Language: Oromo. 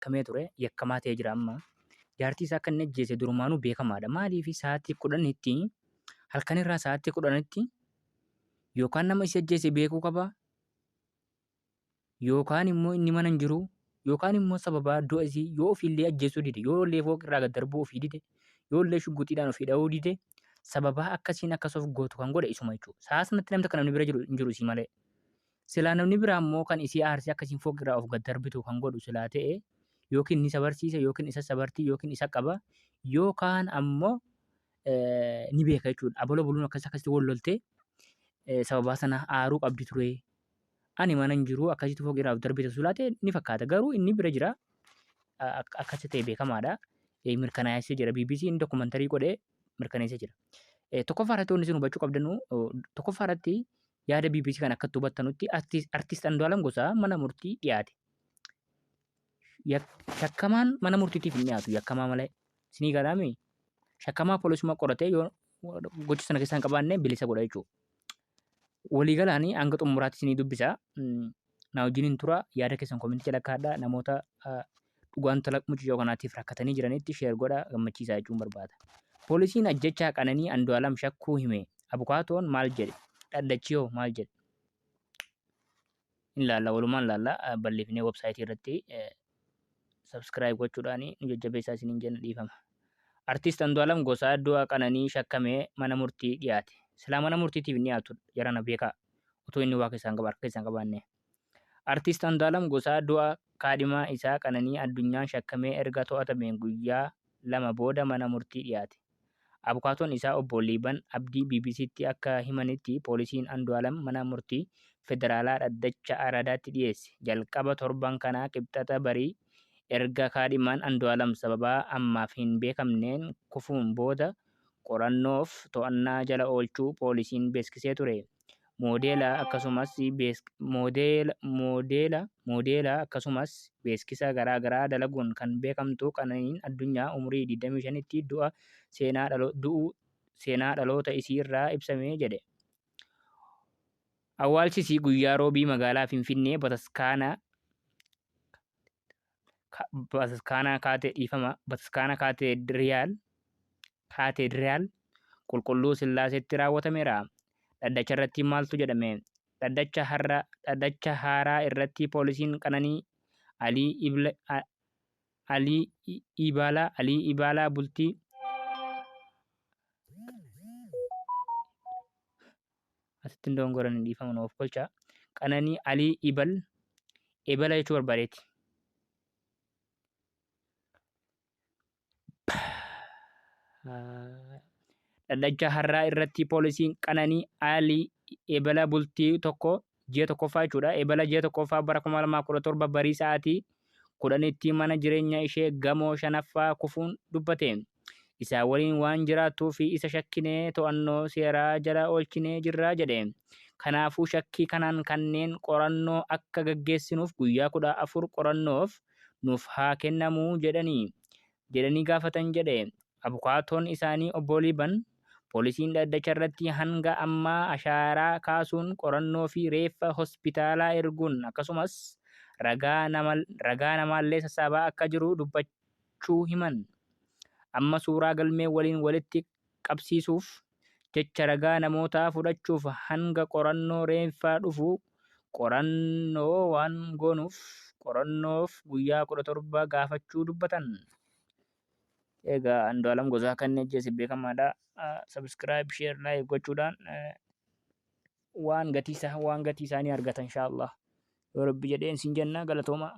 Shakkamee ture, yakkamaa ta'ee jira amma. Jaartii isaa akka inni ajjeese durumaanuu beekamaadha. Maaliif sa'aatii 10tti, halkan irraa sa'aatii 10tti, yookaan nama isii ajjeese beekuu qaba, yookaan immoo inni mana hin jiru, yookaan immoo sababaa du'a isii yoo ofiillee ajjeesuu dide, yoo illee fooqi irraa gad darbuu ofii dide, yoo illee shugguxiidhaan ofii dha'uu dide, sababaa akkasiin akkas of gootu kan godhe isuma jechuudha. Sa'a sanatti namni takka namni bira jiru hin jiru isii malee. Silaa namni biraa immoo kan isii aarsee akkasiin fooqi irraa of gad darbitu kan godhu silaa ta'e, yookiin ni sabarsiisa, yookiin isa sabartii, yookiin isa qaba, yookaan ammoo ni beeka jechuudha. Abaloo buluun akkas akkasitti wal loltee sababaa sana aaruu qabdi ture. Ani mana hin jiru akkasitti fooqi irraa of darbite silaa ta'e ni fakkaata. Garuu inni bira jira, akkasi ta'e beekamaadha. Mirkanaa'essee jira. BBC'n dokumantarii godhee mirkaneessee jira. Tokkoffaa irratti wanti isin hubachuu qabdanu, tokkoffaa irratti yaada BBC kan akkatti hubattanutti, Artiist Andu'aalam Gosaa mana murtii dhiyaate. Shakkamaan mana murtiitiif hin dhiyaatu yakkamaa malee. Isinii galaami? Shakkamaa poolisuma qoratee yoo gocha sana keessaa hin qabaanne bilisa godha jechuudha. Waliigalaan hanga xumuraatti isinii dubbisa. Na wajjin hin tura. Yaada keessan komentii jala kaa'adhaa. Namoota dhugaan intala mucayyoo kanaatiif rakkatanii jiranitti share godhaa, gammachiisaa jechuun barbaada. Poolisiin ajjechaa Qananii Andu'aalam shakkuu hime. Abukaatoon maal jedhe? Dhaddachi hoo maal jedhe? Hin laalla, walumaan laalla. Bal'ifnee websaayitii irratti subscribe gochuudhaan nu jajjabeessaa isiniin jenna, dhiifama. Artiist Andu'aalam Gosaa du'a Qananii shakkamee mana murtii dhiyaate. Silaa mana murtiitiif hin dhiyaatu jarana, beekaa. Utuu inni waa keessaan qaba harka keessaan qabaanne. Artiist Andu'aalam Gosaa du'a kaadhimaa isaa Qananii Addunyaan shakkamee erga to'atameen guyyaa 2 booda mana murtii dhiyaate. Abukaatoon isaa Obbo Liiban Abdii BBCtti akka himanitti, poolisiin Andu'aalam mana murtii federaalaa dhaddacha Araadaatti dhiyeesse. Jalqaba torban kanaa Kibxata barii erga kaadhimaan Andu'aalam sababaa ammaaf hin beekamneen kufuun booda qorannoof to'annaa jala oolchuu poolisiin beeskisee ture. Moodeela akkasumas moodeela moodeela moodeela akkasumas beeskisa garaa garaa dalaguun kan beekamtu Qananiin Addunyaa umurii 25tti du'a seenaa du'uu seenaa dhaloota isii irraa ibsame jedhe. Awwaalchi isii guyyaa Roobii magaalaa Finfinnee bataskaana bataskaana kaate dhiifama bataskaana kaateedriyaal Kaateediraal Qulqulluu Sillaaseetti raawwatameera. Dhaddacha irratti maaltu jedhame? Dhaddacha har'a dhaddacha haaraa irratti poolisiin Qananii Alii Ibla Alii Ibaalaa Alii Ibaalaa bultii asitti hin dogongorani, dhiifama nu of kolcha. Qananii Alii Ibal Ebala jechuu barbaadeeti. Dhaddacha har'aa irratti poolisiin Qananii Alii Ebala bultii 1 ji'a tokkoffaa jechuudha. Ebala ji'a tokkoffaa bara 2017 barii sa'aatii 10tti mana jireenya ishee gamoo shanaffaa kufuun dubbate. Isaa waliin waan jiraattuu fi isa shakkinee to'annoo seeraa jala oolchinee jirra jedhe. Kanaafuu shakkii kanaan kanneen qorannoo akka gaggeessinuuf guyyaa 14 qorannoof nuuf haa kennamuu jedhanii jedhanii gaafatan jedhe. Abukaatoon isaanii Obbo Liiban, poolisiin dhaddacharratti hanga ammaa ashaaraa kaasuun, qorannoo fi reeffa hospitaalaa erguun akkasumas ragaa nama ragaa namaallee sassaabaa akka jiru dubbachuu himan. Amma suuraa galmee waliin walitti qabsiisuuf jecha ragaa namootaa fudhachuuf hanga qorannoo reenfaa dhufu qorannoo waan goonuuf qorannoof guyyaa 17 gaafachuu dubbatan. Egaa Andu'aalam Gosaa kan inni ajjeese beekamaadha. Subscribe, share, like gochuudhaan waan gatii isaa waan gatii isaanii argatan inshaallah. Yoo Rabbi jedheen siin jenna, galatooma.